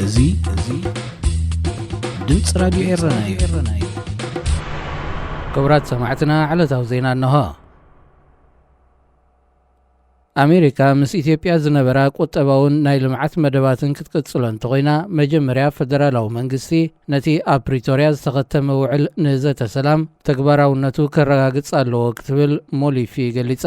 እዚ እዚ ድምፂ ራዲዮ ኤረና እዩ። ክቡራት ሰማዕትና፣ ዕለታዊ ዜና እንሆ። ኣሜሪካ ምስ ኢትዮጵያ ዝነበራ ቁጠባውን ናይ ልምዓት መደባትን ክትቅጽሎ እንተኾይና፣ መጀመርያ ፈደራላዊ መንግስቲ ነቲ ኣብ ፕሪቶርያ ዝተኸተመ ውዕል ንዘተ ሰላም ተግባራውነቱ ከረጋግጽ ኣለዎ ክትብል ሞሊፊ ገሊጻ።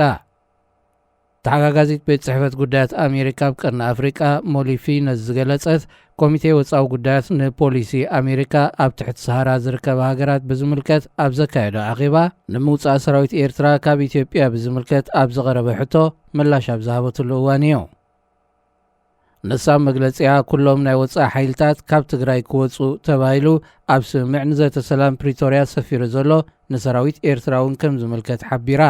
ተሓጋጋዚት ቤት ጽሕፈት ጉዳያት ኣሜሪካ ኣብ ቀርኒ ኣፍሪቃ ሞሊፊ ነዚ ዝገለጸት፣ ኮሚቴ ወጻዊ ጉዳያት ንፖሊሲ ኣሜሪካ ኣብ ትሕቲ ሰሃራ ዝርከባ ሃገራት ብዝምልከት ኣብ ዘካየዶ ኣኼባ፣ ንምውጻእ ሰራዊት ኤርትራ ካብ ኢትዮጵያ ብዝምልከት ኣብ ዝቐረበ ሕቶ ምላሽ ኣብ ዝሃበትሉ እዋን እዩ። ንሳ ኣብ መግለጺኣ፣ ኩሎም ናይ ወጻኢ ሓይልታት ካብ ትግራይ ክወጹ ተባሂሉ ኣብ ስምምዕ ንዘተ ሰላም ፕሪቶርያ ሰፊሩ ዘሎ ንሰራዊት ኤርትራ እውን ከም ዝምልከት ሓቢራ።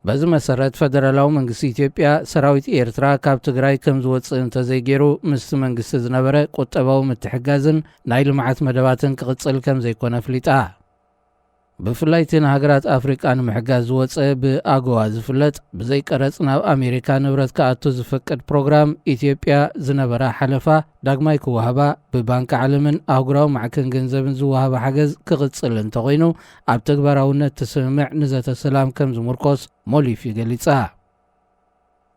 በዚ መሰረት፣ ፈደራላዊ መንግስቲ ኢትዮጵያ ሰራዊት ኤርትራ ካብ ትግራይ ከም ዝወጽእ እንተዘይገይሩ፣ ምስቲ መንግስቲ ዝነበረ ቁጠባዊ ምትሕጋዝን ናይ ልምዓት መደባትን ክቕጽል ከም ዘይኮነ ኣፍሊጣ። ብፍላይ እቲ ንሃገራት ኣፍሪቃ ንምሕጋዝ ዝወጸ ብኣጎዋ ዝፍለጥ ብዘይ ቀረጽ ናብ ኣሜሪካ ንብረት ክኣቱ ዝፈቅድ ፕሮግራም፣ ኢትዮጵያ ዝነበራ ሓለፋ ዳግማይ ክወሃባ፣ ብባንኪ ዓለምን ኣህጉራዊ ማዕከን ገንዘብን ዝወሃባ ሓገዝ ክቕጽል እንተኾይኑ፣ ኣብ ተግባራውነት እቲ ስምምዕ ንዘተ ሰላም ከም ዝምርኮስ ሞሊፊ ገሊጻ።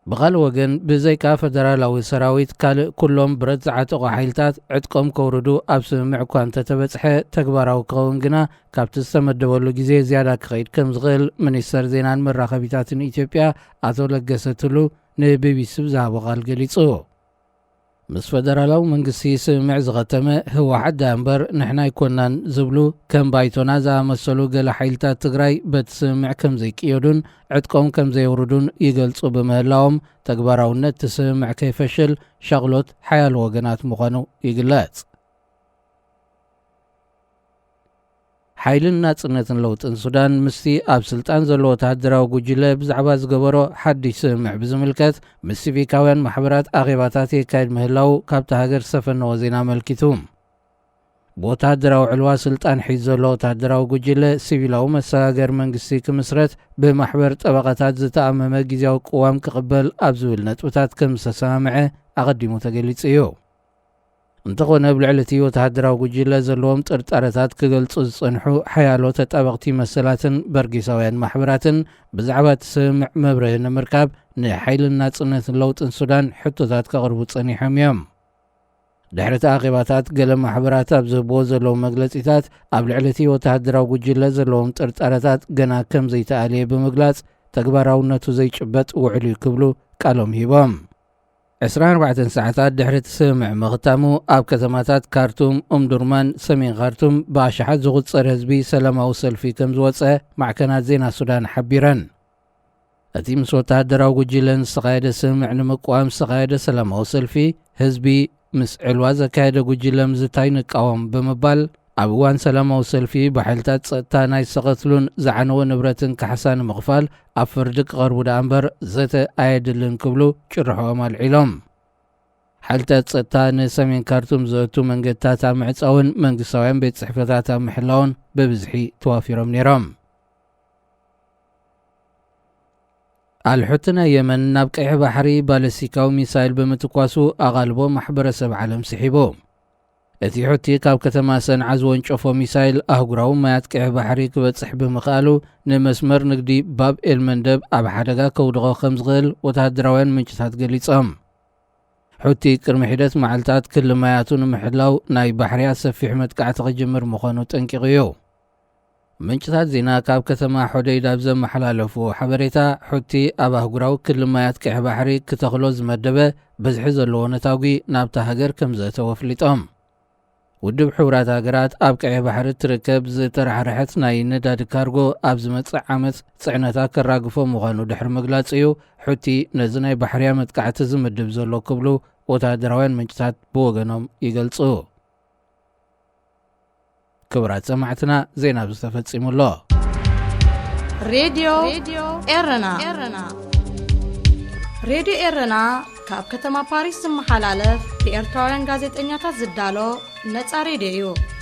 ብኻልእ ወገን፣ ብዘይካ ፈደራላዊ ሰራዊት፣ ካልእ ኩሎም ብረት ዝዓጠቑ ሓይልታት ዕጥቆም ከውርዱ ኣብ ስምምዕ እኳ እንተተበጽሐ፣ ተግባራዊ ክኸውን ግና ካብቲ ዝተመደበሉ ግዜ ዝያዳ ክኸይድ ከም ዝኽእል ሚኒስተር ዜናን መራኸቢታትን ኢትዮጵያ ኣቶ ለገሰ ቱሉ ንቢቢሲ ብዝሃቦ ቃል ገሊጹ። ምስ ፈደራላዊ መንግስቲ ስምምዕ ዝኸተመ ህወሓት ደኣ እምበር ንሕና ኣይኮናን ዝብሉ ከም ባይቶና ዝኣመሰሉ ገለ ሓይልታት ትግራይ በቲ ስምምዕ ከም ዘይቅየዱን ዕጥቆም ከም ዘየውርዱን ይገልጹ ብምህላዎም፣ ተግባራውነት እቲ ስምምዕ ከይፈሽል ሻቕሎት ሓያሎ ወገናት ምዃኑ ይግለጽ። ሓይልን ናጽነትን ለውጥን ሱዳን ምስቲ ኣብ ስልጣን ዘሎ ወተሃደራዊ ጉጅለ ብዛዕባ ዝገበሮ ሓድሽ ስምምዕ ብዝምልከት ምስ ሲቪካውያን ማሕበራት ኣኼባታት የካይድ ምህላዉ ካብታ ሃገር ዝሰፈነዎ ዜና ኣመልኪቱ። ብወተሃደራዊ ዕልዋ ስልጣን ሒዙ ዘሎ ወተሃደራዊ ጉጅለ፣ ሲቪላዊ መሰጋገሪ መንግስቲ ክምስረት፣ ብማሕበር ጠበቓታት ዝተኣመመ ግዝያዊ ቅዋም ክቕበል ኣብ ዝብል ነጥብታት ከም ዝተሰማምዐ ኣቐዲሙ ተገሊጹ እዩ። እንተኾነ፣ ኣብ ልዕሊ እቲ ወተሃደራዊ ጉጅለ ዘለዎም ጥርጣረታት ክገልጹ ዝጸንሑ ሓያሎ ተጣበቕቲ መሰላትን በርጌሳውያን ማሕበራትን፣ ብዛዕባ እቲ ስምምዕ መብርሂ ንምርካብ ንሓይልን ናጽነትን ለውጥን ሱዳን ሕቶታት ከቕርቡ ጸኒሖም እዮም። ድሕሪ እቲ ኣኼባታት፣ ገለ ማሕበራት ኣብ ዝህብዎ ዘለዉ መግለጺታት፣ ኣብ ልዕሊ እቲ ወተሃደራዊ ጉጅለ ዘለዎም ጥርጣረታት ገና ከም ዘይተኣልየ ብምግላጽ፣ ተግባራውነቱ ዘይጭበጥ ውዕል እዩ ክብሉ ቃሎም ሂቦም። ዕስራን ኣርባዕተን ሰዓታት ድሕሪ እቲ ስምምዕ ምኽታሙ፣ ኣብ ከተማታት ካርቱም፣ ኡምዱርማን ሰሜን ካርቱም ብኣሽሓት ዝቑጸር ህዝቢ ሰላማዊ ሰልፊ ከም ዝወጸ ማዕከናት ዜና ሱዳን ሓቢረን። እቲ ምስ ወተሃደራዊ ጉጅለ ዝተኻየደ ስምምዕ ንምቅዋም ዝተኻየደ ሰላማዊ ሰልፊ፣ ህዝቢ ምስ ዕልዋ ዘካየደ ጉጅለ ምዝታይ ንቃወም ብምባል፣ ኣብ እዋን ሰላማዊ ሰልፊ ብሓይልታት ጸጥታ ናይ ዝተቐትሉን ዝዓነወ ንብረትን ካሕሳ ንምኽፋል ኣብ ፍርዲ ክቐርቡ ደኣ እምበር ዘተ ኣየድልን ክብሉ ጭርሖኦም ኣልዒሎም። ሓይልታት ጸጥታ ንሰሜን ካርቱም ዘእቱ መንገድታት ኣብ ምዕጻውን መንግስታውያን ቤት ጽሕፈታት ኣብ ምሕላውን ብብዝሒ ተዋፊሮም ነይሮም። ኣልሑቲ ናይ የመን ናብ ቀይሕ ባሕሪ ባለስቲካዊ ሚሳይል ብምትኳሱ ኣቓልቦ ማሕበረሰብ ዓለም ስሒቡ። እቲ ሑቲ ካብ ከተማ ሰንዓ ዝወንጨፎ ሚሳይል ኣህጉራዊ ማያት ቀይሕ ባሕሪ ክበጽሕ ብምኽኣሉ፣ ንመስመር ንግዲ ባብ ኤልመንደብ ኣብ ሓደጋ ከውድቖ ከም ዝኽእል ወተሃደራውያን ምንጭታት ገሊጾም። ሑቲ ቅድሚ ሒደት መዓልታት ክሊ ማያቱ ንምሕላው ናይ ባሕርያ ሰፊሕ መጥቃዕቲ ክጅምር ምዃኑ ጠንቂቑ እዩ። ምንጭታት ዜና ካብ ከተማ ሖደይዳ ኣብ ዘመሓላለፍዎ ሓበሬታ፣ ሑቲ ኣብ ኣህጉራዊ ክሊ ማያት ቀይሕ ባሕሪ ክተኽሎ ዝመደበ ብዝሒ ዘለዎ ነታጒ ናብታ ሃገር ከም ዘእተወ ኣፍሊጦም። ውድብ ሕቡራት ሃገራት ኣብ ቀይሕ ባሕሪ እትርከብ ዝተራሕረሐት ናይ ነዳዲ ካርጎ ኣብ ዝመጽእ ዓመት ጽዕነታ ከራግፎ ምዃኑ ድሕሪ ምግላጽ እዩ፣ ሑቲ ነዚ ናይ ባሕርያ መጥቃዕቲ ዝምድብ ዘሎ ክብሉ ወተሃደራውያን ምንጭታት ብወገኖም ይገልጹ። ክቡራት ሰማዕትና፣ ዜና ኣብዚ ተፈጺሙ ኣሎ። ሬድዮ ኤረና። ሬድዮ ኤረና ካብ ከተማ ፓሪስ ዝመሓላለፍ ብኤርትራውያን ጋዜጠኛታት ዝዳሎ ነጻ ሬድዮ እዩ።